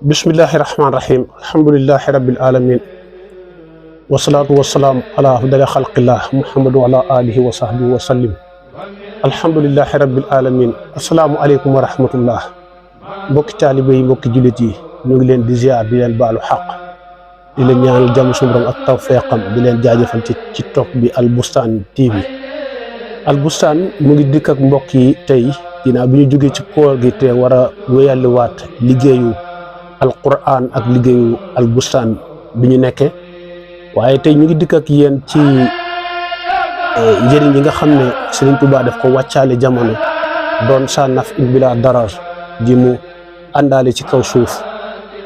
bismillahi rahmaani rahim alhamdulillahi rabbil alamin wasalaatu wasalaam ala afdali xalqillah muhammadu wa ala alihi wa sahbihi wa sallim alhamdulillahi rabbil alamin asalaamu aleykum wa rahmatullah mbokki taalibe yi mbokki jullit yi ñu ngi leen di ziar di leen baalu xaq di leen ñaanal jàmm suñu borom ak tawfeexam di leen jaajëfal ci topp bi Al Bustaan TV Al Bustaan mu ngi dikk ak mbokk yi tey ginnaaw bi ñu jógee ci koor gi te war a wéyaliwaat liggéeyu alquran ak liggéeyu Al Bustaan bi ñu nekkee waaye tey ñu ngi dikk ak yéen ci njëriñ yi nga xam ne Sëriñ Tuubaa daf ko wàccaale jamono doon sa naf in bila darar ji mu àndaale ci kaw suuf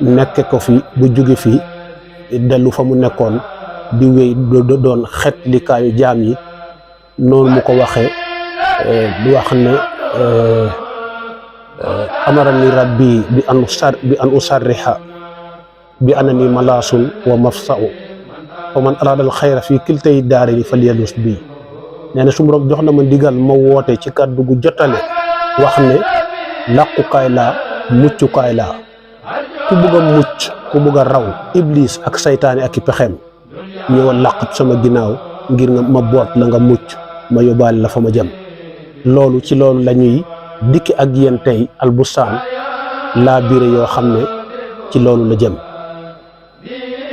nekke ko fi bu jóge fi dellu fa mu nekkoon di wéy doon xet likaayu jaam yi noonu mu ko waxee di wax ne amarani rabbi bi an usarriha bi anani malaasun wa mafsa'u wa man araadal xayra fii kiltay daarayni falyalus bii nee na su borom jox na ma ndigal ma woote ci kàddu gu jotale wax ne làqukaay laa muccukaay laa ku bugg a mucc ku bugg a raw iblis ak saytaane ak i pexeem ñëwal làqat sama ginnaaw ngir nga ma boot la nga mucc ma yóbbaale la fa ma jëm loolu ci loolu la ñuy dikki ak yéen tey Al Bustaan laa biire yoo xam ne ci loolu la jëm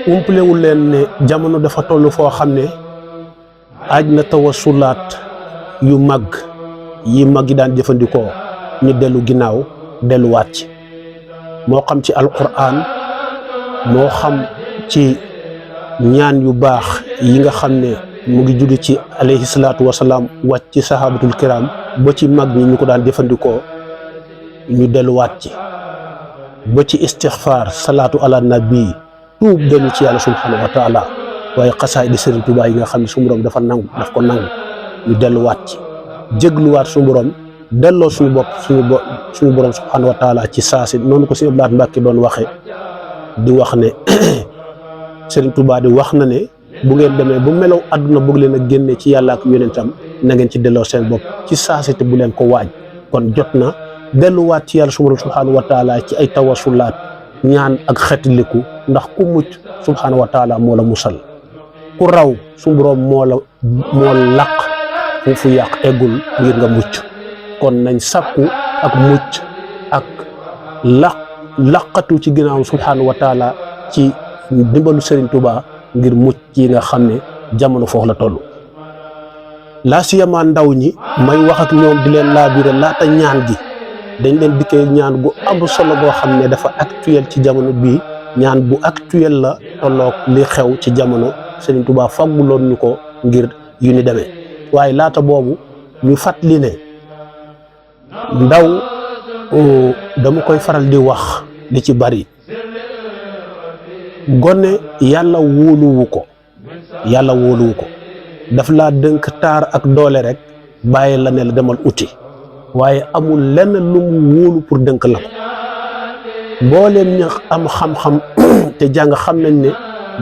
umpalewul leen ne jamono dafa toll foo xam ne aaj na tawasulaat yu mag yi mag yi daan jëfandikoo ñu dellu ginnaaw delluwaat ci moo xam ci alquran moo xam ci ñaan yu baax yi nga xam ne mu ngi jóge ci alayhi salaatu wasalaam wàcc ci sahabatul kiram ba ci mag ñi ñu ko daan jëfandikoo ñu delluwaat ci ba ci istixfaar salaatu ala nabi tuub dellu ci yàlla subhanahu wa taala waaye xasaay di Sëriñ Tuubaa yi nga xam ne suñu borom daf ko nangu ñu delluwaat ci jégluwaat suñu borom delloo suñu bopp suñu borom subhanahu wa taala ci saasi noonu ko Sëriñ Abdou Lahad Mbàkke doon waxe di wax ne Sëriñ Tuubaa di wax na ne bu ngeen demee bu melaw àdduna bëgg leen a génne ci yàlla ak yonentam na ngeen ci delloo seen bopp ci saasi te bu leen ko waaj kon jot na delluwaat ci yàlla subhanahu wa taala ci ay tawasulaat ñaan ak xetliku ndax ku mucc subhanahu wa taala moo la musal ku raw suñu borom moo laq fu yàq eggul ngir nga mucc kon nañ sàkku ak mucc ak laqatu ci ginnaaw subhanahu wa taala ci dimbalu Sëriñ Tuubaa ngir mucc yi nga xam ne jamono foofu la toll laa siyama ndaw ñi may wax ak ñoom di leen laabire laata ñaan gi dañ leen dikkee ñaan gu am solo goo xam ne dafa actuel ci jamono bii ñaan bu actuel la tolloog li xew ci jamono Sëriñ Tuubaa fagguloon ñu ko ngir yu ni demee waaye laata boobu ñu fàttali ne ndaw dama koy faral di wax di ci bari gone yàlla wóoluwu ko daf laa dënk taar ak doole rek bàyyi la ne la demal uti waaye amul lenn lu mu wóolu pour dënk la ko mbooleem ña am xam-xam te jàng xam nañ ne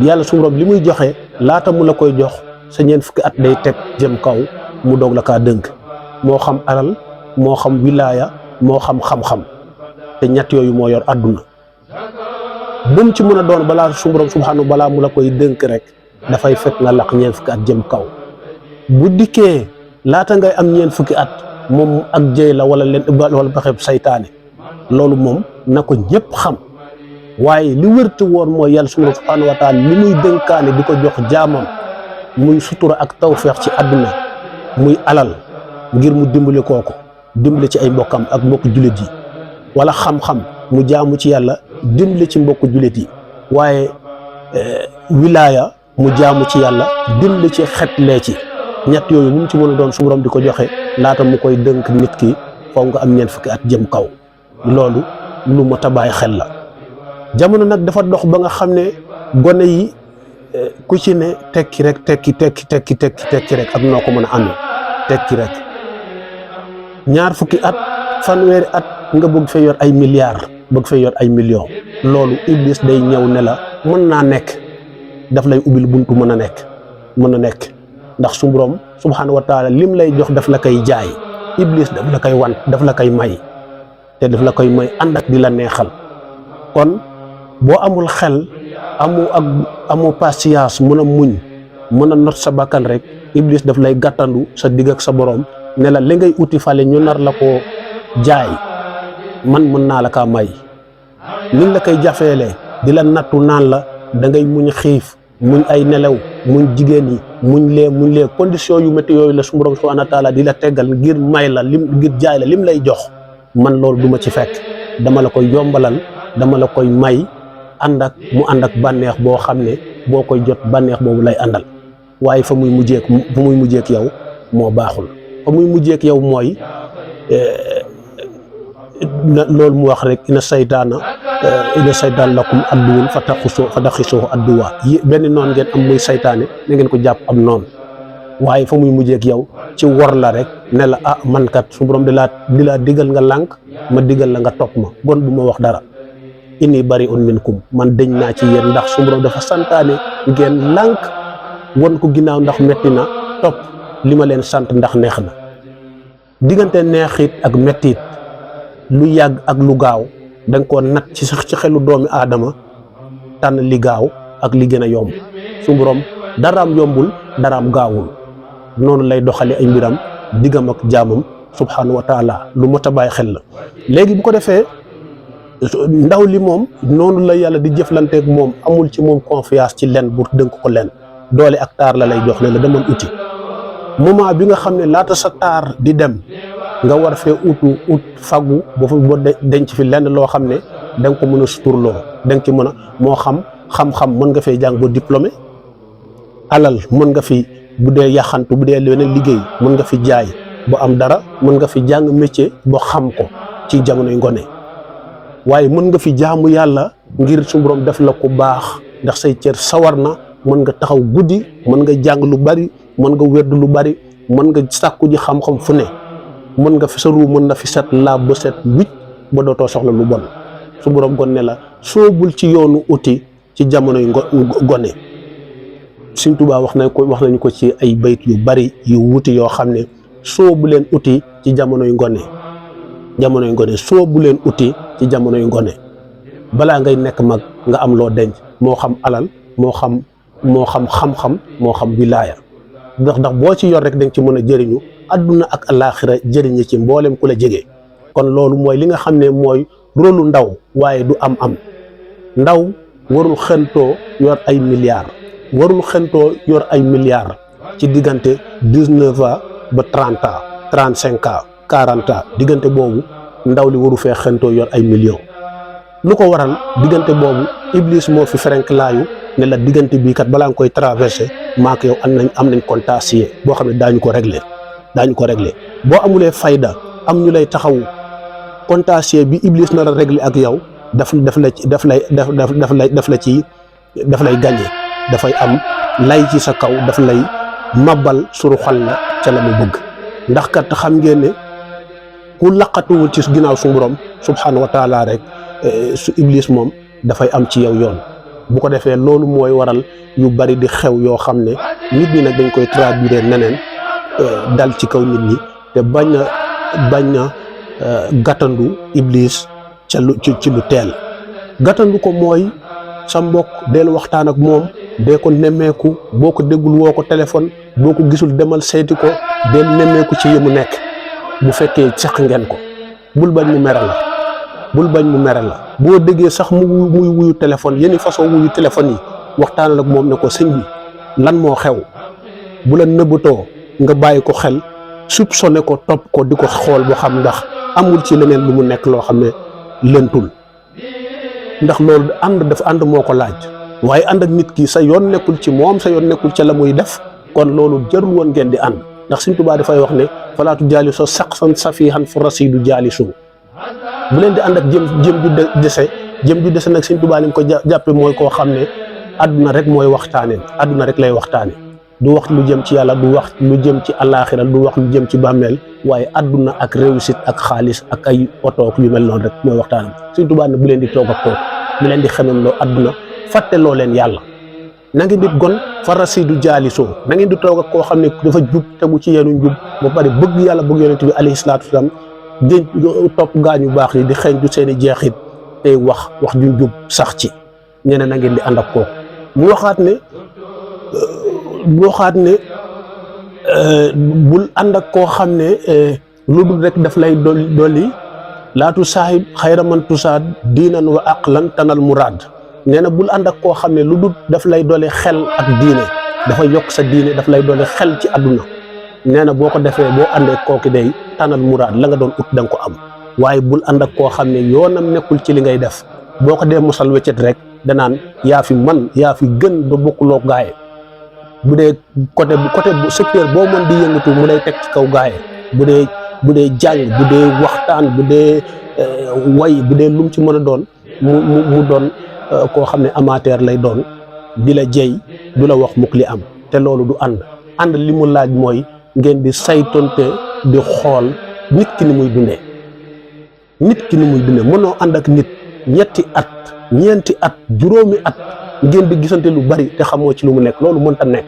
yàlla suñu borom li muy joxe laata mu la koy jox sa ñeent fukki at day teg jëm kaw mu doog la kaa dënk moo xam alal moo xam wilaaya moo xam xam-xam te ñett yooyu moo yor àdduna bu mu ci mën a doon balaa suñu borom subhanahu balaa mu la koy dënk rek dafay fekk nga laq ñeent fukki at jëm kaw bu dikkee laata ngay am ñeent fukki at moom ak jëy la wala baxeb saytaane loolu moom na ko ñëpp xam waaye li wërti woon mooy yàlla suñu borom subhanahu wa taala li muy dënkaane di ko jox jaamam muy sutura ak tawfeex ci àdduna muy alal ngir mu dimbali kooku dimbali ci ay mbokkam ak mbokk jullit yi wala xam-xam mu jaamu ci yàlla dimbali ci mbokk jullit yi waaye wilaaya mu jaamu ci yàlla dimbali ci xetlee ci ñett yooyu mu ci mën a doon su borom di ko joxe laata mu koy dënk nit ki faw nga am ñeent fukki at jëm kaw loolu lu mot a bàyyi xel la jamono nag dafa dox ba nga xam ne gone yi ku ci ne tekki rek tekki rek ak noo ko mën a amee tekki rek ñaar fukki at fanweeri at nga bëgg fee yor ay milliards bëgg fee yor ay millions loolu iblis day ñëw ne la mën naa nekk daf lay ubbil buntu mën a nekk ndax su borom subhanahu wa taala lim lay jox daf la koy jaay iblis daf la koy wan daf la koy may te daf la koy may ànd ak di la neexal kon boo amul xel amu patience mën a muñ mën a not sa bakkan rek iblis daf lay gàttandu sa digg ak sa borom ne la li ngay uti fale ñu nar la ko jaay man mën naa la kaa may niñ la koy jafeelee di la nattu naan la da ngay muñ xiif muñ ay nelaw muñ jigéen yi muñ lee condition yu métti yooyu la su borom subhanahu wa taala di la teggal ngir may la ngir jaay la lim lay jox man loolu duma ci fekk dama la koy yombalal dama la koy may ànd ak bànneex boo xam ne boo koy jot bànneex boobu lay àndal waaye fa muy mujjeek yow moo baaxul fa muy mujjeek yow mooy loolu mu wax rek ina saytaan lakum adduwun fataxisuhu adduwa benn noon ngeen am muy saytaane na ngeen ko jàpp am noonu waaye fa muy mujjeek yow ci wor la rek ne la man kat su borom di laa digal nga lànk ma digal la nga topp ma gon bu ma wax dara inni bari'un minkum man deñ naa ci yéen ndax su borom dafa santaane ngeen lànk won ko ginnaaw ndax metti na topp li ma leen sant ndax neex na diggante neexit ak mettit lu yàgg ak lu gaaw danga ko nat ci xelu doomi aadama tànn li gaaw ak li gën a yomb su borom daraam yombul daraam gaawul noonu lay doxale ay mbiram diggam ak jaamam subhanahu wa taala lu mot a bàyyi xel la léegi bu ko defee ndaw li moom noonu la yàlla di jëflanteek moom amul ci moom confiance ci len bu dënk ko len doole ak taar la lay jox ne la demal uti moment bi nga xam ne laata sa taar di dem nga war fee ut fagu boo denc fi lenn loo xam ne da nga ko mën a suturloo da nga ci mën a moo xam-xam mën nga fee jàng ba diplômé alal mën nga fi bu dee yaxantu bu dee leneen liggéey mën nga fi jaay ba am dara mën nga fi jàng métier ba xam ko ci jamonoy ngone waaye mën nga fi jaamu yàlla ngir su borom def la ko baax ndax say cër sawar na mën nga taxaw guddi mën nga jàng lu bari mën nga wérdu lu bari mën nga sàkku ji xam-xam fu ne mën nga fi sa ruu mën na fi set laab ba set wicc ba dootoo soxla lu bon su borom gon ne la soobul ci yoonu uti ci jamonoy gone Sëñ Tuubaa wax nañu ko ci ay bayt yu bari yu wuti yoo xam ne soobu leen uti ci jamonoy ngone soobu leen uti ci jamonoy ngone balaa ngay nekk mag nga am loo denc moo xam alal moo xam xam-xam moo xam wilaaya ndax boo ci yor rek danga ci mën a jëriñu adduna ak alaaxira jëriñu ci mboolem ku la jege kon loolu mooy li nga xam ne mooy rôlu ndaw waaye du am ndaw warul xëntoo yor ay milliards ci diggante 19 ans ba 30 ans 35 ans 40 ans diggante boobu ndaw li waru fee xëntoo yor ay millions lu ko waral diggante boobu iblis moo fi ferenklaayu ne la diggante bii kat balaa nga koy traversé maak yow am nañ contentieux boo xam ne daañu ko régler boo amulee fayda am ñu lay taxawu contentieux bi iblis na la régler ak yow daf lay gagné dafay am lay ci sa kaw daf lay mabal suru xal la ca la mu bëgg ndax kat xam ngeen ne ku laqatuwul ci ginnaaw su borom subhanahu wa taala rek su iblis moom dafay am ci yow yoon bu ko defee loolu mooy waral yu bari di xew yoo xam ne nit ñi nag dañ koy traduire neneen dal ci kaw nit ñi te bañ a gàttandu iblis ci lu teel gàttandu ko mooy sa mbokk del waxtaan ak moom dee ko nemmeeku boo ko déggul woo ko téléphone boo ko gisul demal seeti ko del nemmeeku ci yëmu nekk bu fekkee seq ngeen ko bul bañ mu mere la boo déggee sax muy wuyu téléphone yenn façon wuyu téléphone yi waxtaanal ak moom ne ko sëñ bi lan moo xew bu la nëbbatoo nga bàyyi ko xel soupçonné ko topp ko di ko xool boo xam ndax amul ci leneen lu mu nekk loo xam ne lëntul ndax loolu dafa ànd moo ko laaj waaye ànd ak nit ki sa yoon nekkul ci moom sa yoon nekkul ca la muy def kon loolu jarul woon ngeen di ànd ndax Sëñ Tuubaa dafay wax ne falaatu jaalisoo saqsan safihan fu rasidu jaalisu bu leen di ànd ak jëm ju dese nag Sëñ Tuubaa ni ko jàppe mooy koo xam ne àdduna rek mooy waxtaane àdduna rek lay waxtaane du wax lu jëm ci yàlla du wax lu jëm ci alaaxira du wax lu jëm ci bàmmeel waaye àdduna ak réussite ak xaalis ak ay oto yu mel noonu rek mooy waxtaanam Sëñ Tuubaa ne bu leen di toog ak kooku bu leen di xemem loo àdduna fàtte loo leen yàlla na ngeen di gon farasidu jaalisoo na ngeen di toog ak koo xam ne dafa jub tegu ci yeenu njub ba pare bëgg yàlla bëgg yonent bi alayhi salaatu wasalaam di topp gaañu baax yi di xeeñ du seen i jeexit tey wax ju jub sax ci ñeneen na ngeen di ànd ak kooku mu waxaat ne bul ànd ak koo xam ne lu dul rek daf lay dolli laatu saahib xayra man tusaad diinan wa aqlan tanal muraad nee na bul ànd ak koo xam ne lu dul daf lay dolli xel ak diine dafa yokk sa diine daf lay dolli xel ci àdduna nee na boo ko defee boo àndee kooki day tanal muraad la nga doon ut da nga ko am waaye bul ànd ak koo xam ne yoonam nekkul ci li ngay def boo ko dee mosal weccet rek danaan yaa fi man yaa fi gën ba bokkuloo gaaye bu dee côté bu secteur boo mën di yëngatu mu lay teg ci kaw gaaye bu dee jàng bu dee waxtaan bu dee way bu dee lum ci mën a doon mu doon koo xam ne amateur lay doon di la jey du la wax mukk li am te loolu du ànd li mu laaj mooy ngeen di saytonte di xool nit ki ni muy dundee mënoo ànd ak nit ñetti at ñeenti at juróomi at ngeen di gisante lu bari te xamoo ci lu mu nekk loolu mënta nekk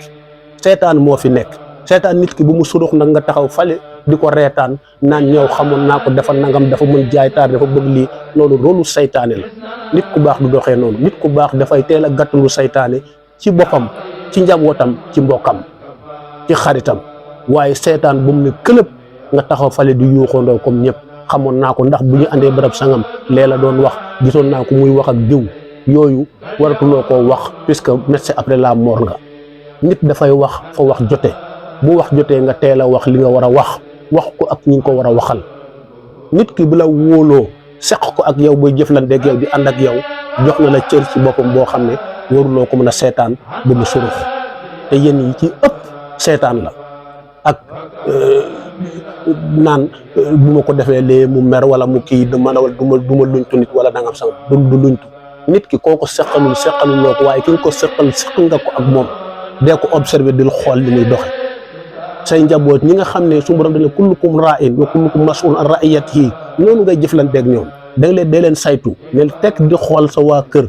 seetaan moo fi nekk seetaan nit ki bu mu surux nag nga taxaw fale di ko reetaan naan ñëw xamoon naa ko dafa nangam dafa mën jaay taar dafa bëgg lii loolu rôlu saytaane la nit ku baax du doxee noonu nit ku baax dafay teel a gàttalu saytaane ci boppam ci njabootam ci mbokkam ci xaritam waaye seetaan bu mu ne këlëb nga taxaw fale di yuuxoondoo comme ñëpp xamoon naa ko ndax bu ñu andee barab sangam lee la doon wax gisoon naa ko muy wax ak diw yooyu waratuloo koo wax puisque médecin après la mort nga nit dafay wax fa wax jote bu wax jotee nga teel a wax li nga war a wax ko ak ñi nga ko war a waxal nit ki bu la wóoloo seq ko ak yow booy jëflanteeg yow di ànd ak yow jox na la cër ci boppam boo xam ne waruloo ko mën a seetaan ba mu surux te yéen yi ci ëpp seetaan la ak naan bu ma ko defee lee mu mer wala mu kii du ma luñtu nit wala dangam sax du luñtu nit ki koo ko seqaluloo ko waaye ki nga ko seq nga ko ak moom dee ko observé dil xool li muy doxe say njaboot ñi nga xam ne su borom dane kullukum ra'in wa kullukum mas'ulun an ra'iyatihi noonu ngay jëflanteeg ñoom da nga leen dee leen saytu ne teg di xool sa waa kër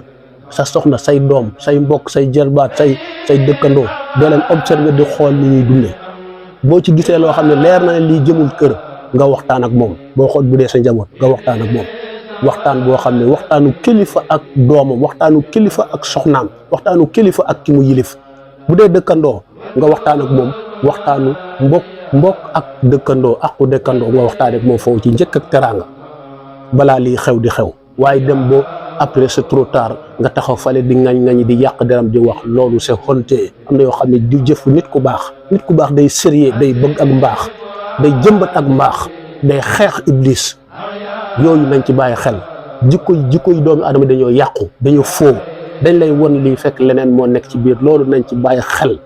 sa soxna say doom say mbokk say jërbaat say dëkkandoo dee leen observé di xool ni ñuy dundee boo ci gisee loo xam ne leer na ne lii jëmul kër nga waxtaan ak moom boo xool bu dee sa njaboot nga waxtaan ak moom waxtaan boo xam ne waxtaanu kilifa ak doomam waxtaanu kilifa ak soxnaam waxtaanu kilifa ak ki mu yilif bu dee dëkkandoo nga waxtaan ak moom waxtaanu mbokk ak dëkkandoo nga waxtaan ak moom foofu ci njëkk ak teraanga balaa lii xew di xew waaye dem bo après c'est trop tard nga taxaw fale di ngañ di yàq deram di wax loolu c'est honte am na yoo xam ne di jëfu nit ku baax day sérieux day bëgg ak mbaax day jëmbat ak mbaax day xeex iblis yooyu nañ ci bàyyi xel jikko yi doomu aadama dañoo yàqu dañoo foo dañ lay won lii fekk leneen moo nekk ci biir loolu nañ ci bàyyi xel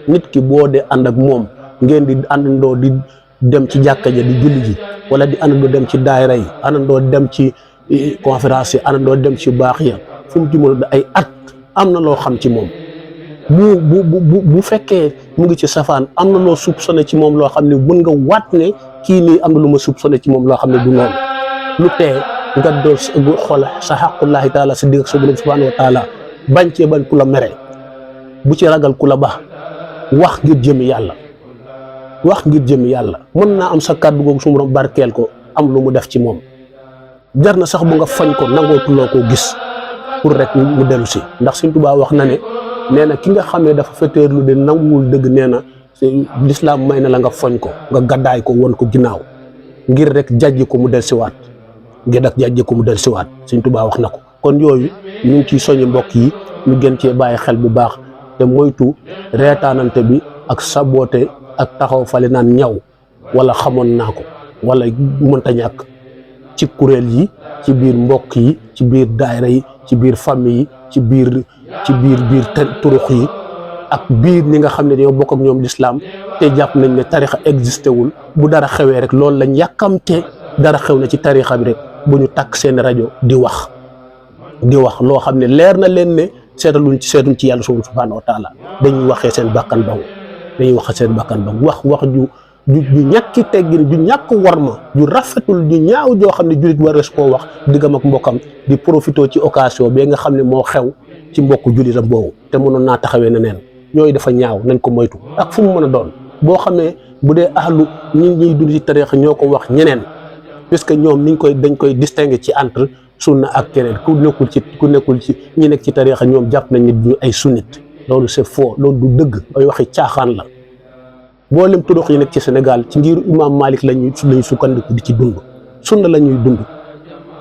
nit ki boo dee ànd ak moom ngeen di àndandoo di dem ci jàkka ja di julli ji wala di àndandoo dem ci daayira yi àndandoo dem ci conférence yi àndandoo dem ci baax ya fu mu ci mën a ay at am na loo xam ci moom bu fekkee mu ngi ci safaan am na loo soupçonné ci moom loo xam ne mën nga waat ne kii nii am na lu ma soupçonné ci moom loo xam ne du noonu lu tee nga doon xool sa xaqullahi taala sa digg ak sa borom subhanahu wa taala bañ cee bañ ku la mere bu ci ragal ku la ba wax ngir jëmi yàlla mën naa am sa kàddu googu su borom barkeel ko am lu mu def ci moom jar na sax bu nga fañ ko nangootuloo koo gis pour rek mu dellu si ndax Sëñ Tuubaa wax na ne nee na ki nga xam ne dafa feteerlu de nanguwul dëgg nee na lislaam may na la nga foñ ko nga gaddaay ko won ko ginnaaw ngir rek jàjji ko mu del siwaat Sëñ Tuubaa wax na ko kon yooyu ñu ngi ciy soñi mbokk yi ñu gën cee bàyyi xel bu baax te moytu reetaanante bi ak saboote ak taxaw fale naan ñaw wala xamoon naa ko wala mënta ñàkk ci kuréel yi ci biir mbokk yi ci biir daayira yi ci biir famille yi ci biir turux yi ak biir ñi nga xam ne dañoo bokk ak ñoom lislaam te jàpp nañ ne tarixa existé wul bu dara xewee rek loolu lañ yàkkamte dara xew na ci tarixa bi rek bu ñu takk seen rajo di wax loo xam ne leer na leen ne seetuñ ci yàlla subhanahu wa taala dañuy waxee seen bakkan dong wax ju ñàkki teggin ju ñàkk warma ju rafetul ju ñaaw joo xam ne jullit warees koo wax diggam ak mbokkam di profité ci occasion bi nga xam ne moo xew ci mbokku jullitam boobu te mënoon naa taxawee na neen yooyu dafa ñaaw nañ ko moytu ak fu mu mën a doon boo xamee bu dee ahlu ñi ñuy dund ci tariixa ñoo ko wax ñeneen puisque ñoom dañ koy distinguer ci entre sunna ak keneen ku nekkul ci ñi nekk ci tariixa ñoom jàpp nañ ne duñu ay sunnit loolu c'est faux loolu du dëgg ay waxi caaxaan la mboolem turuq yi nekk ci Sénégal ci ngiru imam Malik lañuy sukkandiku di ci dund sunna la ñuy dund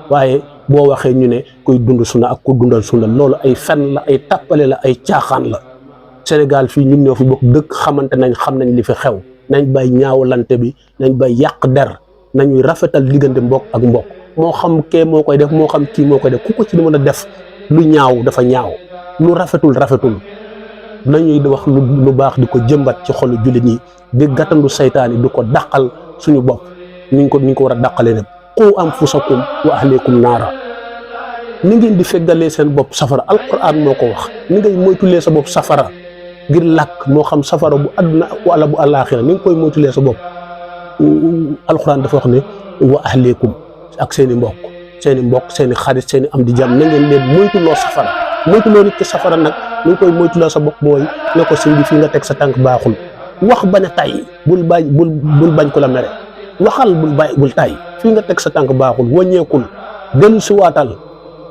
waaye boo waxee ñu ne kuy dund sunna ak ku dundal sunna loolu ay fen la ay tàppale la ay caaxaan la Sénégal fii ñun ñoo fi bokk dëkk xamante nañ xam nañ li fi xew nañ bay ñaawalante bi nañ bay yàq der nañuy rafetal diggante mbokk ak mbokk moo xam kee moo koy def moo xam kii moo koy def ku ko ci mën a def lu ñaaw dafa ñaaw lu rafetul nañuy wax lu baax di ko jëmbat ci xolu jullit ñi di gàttandu saytaan yi di ko dàqal suñu bopp niñ ko war a dàqalee ne qu anfusakum wa ahlikum naara ni ngeen di feggalee seen bopp safara alquran moo ko wax ni ngay moytulee sa bopp safara ngir làkk moo xam safara bu àdduna wala bu àllaaxira ni nga koy moytulee sa bopp alquran dafa wax ne wa ahlikum ak seen i mbokk seen i xarit seen i am di jàmm na ngeen leen moytuloo safara moytuloo nit ki safara nag ni nga koy moytuloo sa bopp mooy ne ko sëñ bi fii nga teg sa tànk baaxul wax bañ a tay bul bañ ko la mere waxal bul tay fii nga teg sa tànk baaxul wàññeekul dellu si waatal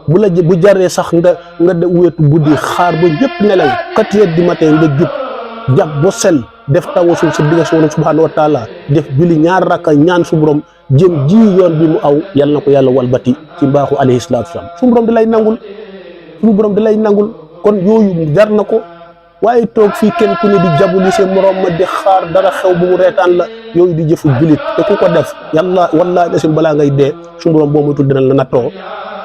bu jaree sax nga weetu guddi xaar ba ñëpp nelaw 4 heures du matin nga jub jàpp ba sel def tawasul sa digga sa borom subhanahu wa taala def julli ñaar rakka ñaan su borom jëm ji yoon bi mu aw yal na ko yàlla walbati ci mbaaxu alayhi salaatu wasalaam suñu borom da lay nangul kon yooyu jar na ko waaye toog fii kenn ku ne di jabuli seen morom ma di xaar dara xew bu mu reetaan la yooyu di jëfu julit te ku ko def yàlla wallaahi desim balaa ngay dee suñu borom boo moytul dina la nattoo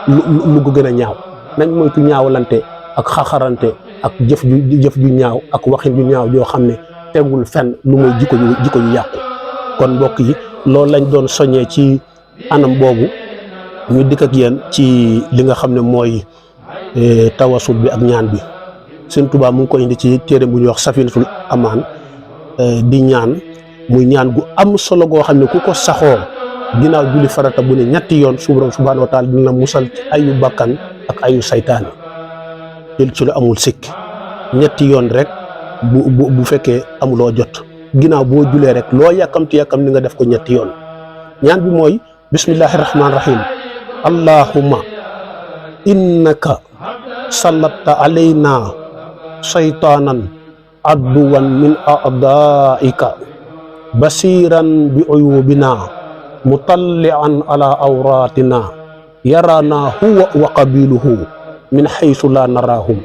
lu ko gën a ñaaw nañ moytu ñaawalante ak xaxarante ak jëf ju ñaaw ak waxin ju ñaaw joo xam ne tegul fenn lu muy jikko yu yàqu kon mbokk yi loolu lañ doon soññee ci anam boobu ñu dikk ak yéen ci li nga xam ne mooy tawasul bi ak ñaan bi Sëñ Tuubaa mu ngi ko indi ci téere bu ñuy wax Safinatul Amaan di ñaan muy ñaan gu am solo goo xam ne ku ko saxoo ginnaaw julli farata bu ne ñetti yoon su borom subhaanahu wa taala dina musal ci ayu bakkan ak ayu saytaane ci lu amul sikk ñetti yoon rek bu fekkee amuloo jot ginnaaw boo julee rek loo yàkkamti ni nga def ko ñetti yoon ñaan bi mooy bismillahi rahmaani rahim allahumma innaka sallatta alayna saytaanan adduwan min a'daika basiran bi uyubina mutallian ala awratina yarana huwa wa qabiluhu min haythu la narahum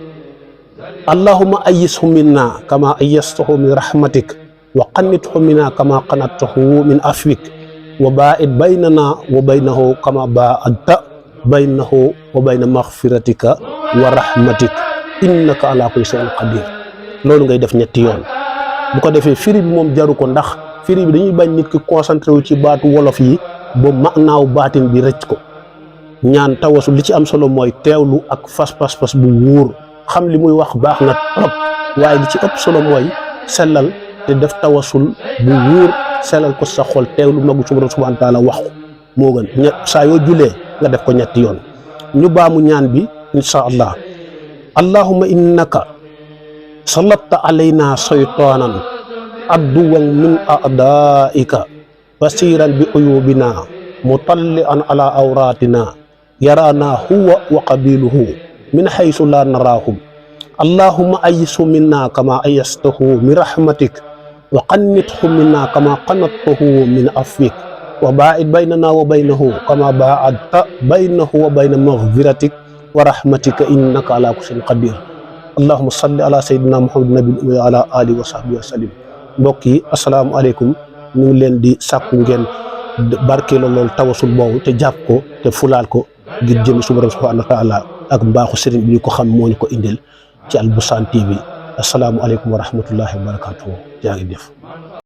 allahumma ayyishum minna kama ayyastahu min rahmatik wa qannithu minna kama qannatahu min afwik wa ba'id baynana wa baynahu kama ba'adta baynahu wa bayna maghfiratika wa rahmatik innaka ala kulli shay'in qadir loolu ngay def ñetti yoon bu ko defee firi bi moom jaru ko ndax firi bi dañuy bañ nit ki concentré wu ci baatu wolof yi ba maanaaw baatin bi rëcc ko ñaan tawasul li ci am solo mooy teewlu ak pas bu wóor xam li muy wax baax na trop waaye li ci ëpp solo mooy sellal te def tawasul bu wóor sellal ko sa xol teewlu magu subhanahu wa taala wax ko moo gën saa yoo julee nga def ko ñetti yoon ñu baamu ñaan bi insha allah allahumma innaka sallatta alayna saytaanan adduwan min a'daika basiran bi uyubina mutallian ala awratina yarana huwa wa qabiluhu min haythu la narahum allahumma ayyisu minna kama ayyastahu min rahmatik wa qannithu minna kama qannatahu min afwik wa ba'id baynana wa baynahu kama ba'adta baynahu wa bayna maghfiratik wa rahmatika innaka ala kulli shay'in qadir allahumma salli ala sayyidina muhammadin nabiyil ummi wa ala alihi wa sahbihi wa sallim mbokk yi asalaamaaleykum ñu ngi leen di sàkku ngeen barkeeloo loolu tawasul boobu te jàpp ko te fulaal ko ngir jëm subhanahu wa taala ak mbaaxu sëriñ bi ñu ko xam moo ñu ko indil ci Albouchane TV asalaamualeykum wa rahmatullahi wa barakatuhu jaa ngi def